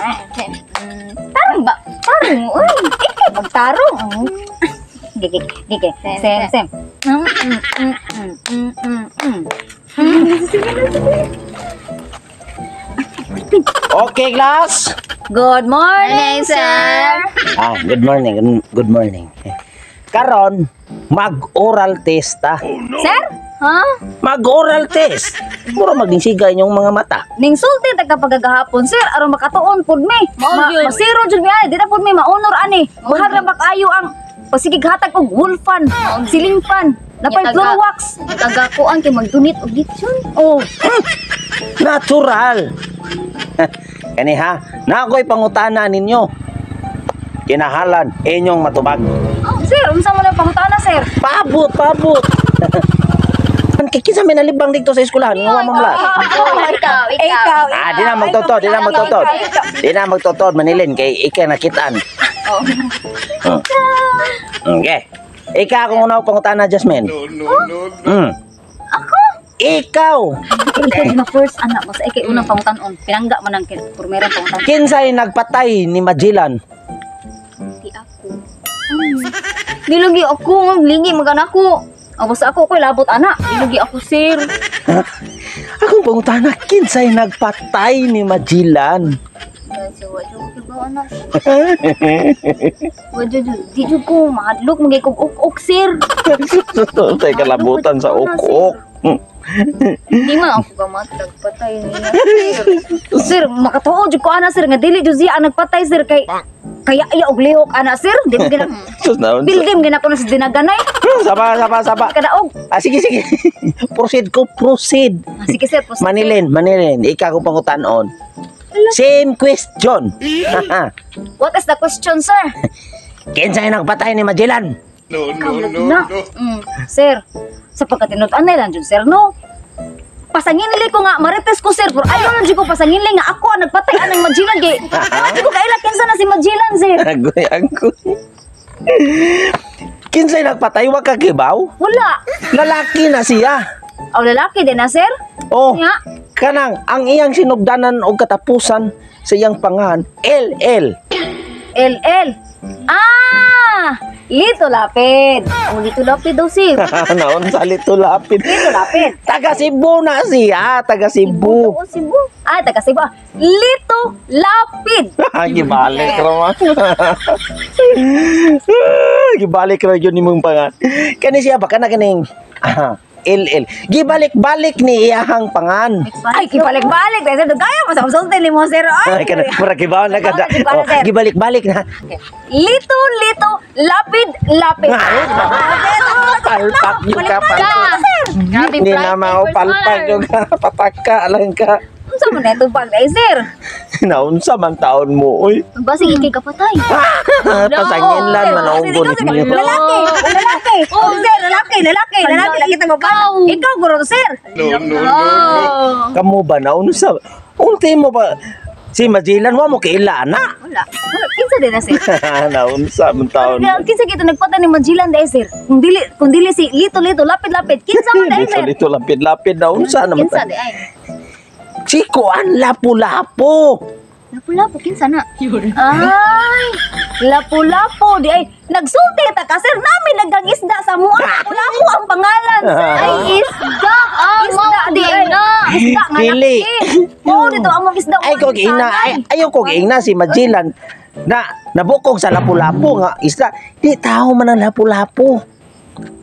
Tarong ba? Tarong, uy. Ikay magtarong. Gigi, gigi. Sem, sem. Okay, class. Good morning, Morning, sir. Ah, good morning. Good morning. Karon, mag-oral test ta. Sir? Ha? Mag-oral test. Mura maging inyong mga mata. Ning sulti ta kapag gahapon, sir, aron makatuon pud mi. Mao gyud. Masiro jud mi ani, di na pud mi ma-honor ani. Mahal ra ba kaayo ang pasigig hatag og wolfan, siling fan, napay floor wax. Taga kuan kay mag-donate og lechon. Oh, Natural. Kani ha, na ako'y pangutana ninyo. Kinahalan inyong matubag. Oh, sir, unsa man ang pangutana, sir? Pabot, pabot. Kinsa may nalibang dito sa eskwelahan nga wa mamlas? Oh, ikaw, ikaw. Ah, di na magtotod, di na magtotod. Di na magtotod, Manilin, kay ikaw nakitaan. Oh. Okay. Ikaw akong una pangutana, Jasmine. No, no, no, no. Ako? Ikaw, Ikaw na first anak, basta ikay unang pangutanon. Pinangga man ang purmerang pangutanon. Kinsay nagpatay ni Magellan? Di ako. Dilugi ako, ligi magan ako. Oh, basta ako ko'y labot ana. Dilugi ako, sir. Akong pangutana, kinsay nagpatay ni Magellan? Kasi wa jud ko ba anak. Wa jud di jud ko mahadlok magay kog ok-ok, sir. Tay kalabutan sa ok-ok. Di man ako gamatag patay niya, sir. Sir, makatuo jud ko ana, sir, nga dili jud siya ang nagpatay, sir, kay kaya iya og lihok ana, sir. Di mo gina Sus na. Building gina ko na sa dinaganay. Saba, saba, saba. Kadaog. Ah, sige, sige. Proceed ko, proceed. Ah, sige sir, proceed. Manilin, Manilin, ikaw akong pangutanon. Same question. What is the question, sir? Kinsay nagpatay ni Magellan? No, no, no, Na. no. Sir, sa pagkatinud-an lang jud, sir, no? Pasanginli ko nga, marites ko, sir, pero ayaw lang jud ko pasanginli nga ako ang nagpatay anang Magellan kay. Wa jud ko kaila kinsa na si Magellan, sir. Agoy, agoy. Kinsay nagpatay, wa ka kibaw? Wala. Lalaki na siya. Aw, lalaki din na, sir. Oh, Nga. Kanang ang iyang sinugdanan og katapusan sa iyang pangan, LL. LL. Ah! Lito Lapid. Oh, dito lapid daw, sir. Naon sa Lito Lapid. Lito Lapid. Taga Cebu na siya, taga Cebu. Oo, Cebu. Ah, taga Cebu. Lito Lapid. Gibalik ra man. Gibalik ra yun imong pangan. Kani siya ba kana kaning LL. Gibalik-balik ni iyahang pangan. Ay, kibalik-balik. Sir, gaya mo sa konsultin ni mo, sir. Ay, Ay, kana mura kibaw na kada. Kibaw Oh, na, sir. gibalik-balik na. Lito, Lito, Lapid, Lapid. Palpak yung ka, palpak. Grabe, Hindi na mao palpak yung ka, pataka lang ka. Unsa man na itong pag, sir? Naunsa man taon mo, oy. Basig ikay kapatay. Pasangin lan manunggo ninyo. Lalaki, lalaki. Oh, sir, lalaki, lalaki, lalaki. Nakita mo ba? Ikaw, guro, sir. No, no, no, no. Oh. Kamu ba naunsa? Ultimo ba si Magellan wa mo kaila na. Wala. Wala, kinsa din na, sir? Naunsa man taon mo. Kinsa kita nagpatay ni Magellan dahil, sir? Kung dili si Lito, Lito, Lapid, Lapid. Kinsa man dahil, Dito sir? dito lapid-lapid naunsa naman. Kinsa di ay. Si Kuan Lapu-Lapu. Lapu-lapu kinsa na. Ay, Lapu-Lapu. Di ay, nagsulti ta ka, sir. Namin naggang isda sa mua. Lapu-Lapu ang pangalan, sir. Ay, isda. Ah, Isda, mao di ay. na. Isda nga Dili. laki. Oo, dito ang mga isda. Ay ko giingna, ay ayaw ko giingna si Magellan na nabukog sa Lapu-Lapu nga isla. Di tao man ang Lapu-Lapu.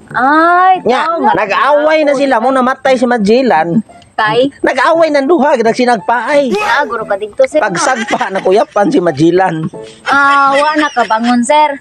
Ay, Nya, tao nga. nag-away na sila mo namatay si Magellan. Kay. Nag-away ng duha, nagsinagpaay. Ah, guro ka dito, sir. Pagsagpa na kuyapan si Magellan. Ah, wa na kabangon, sir.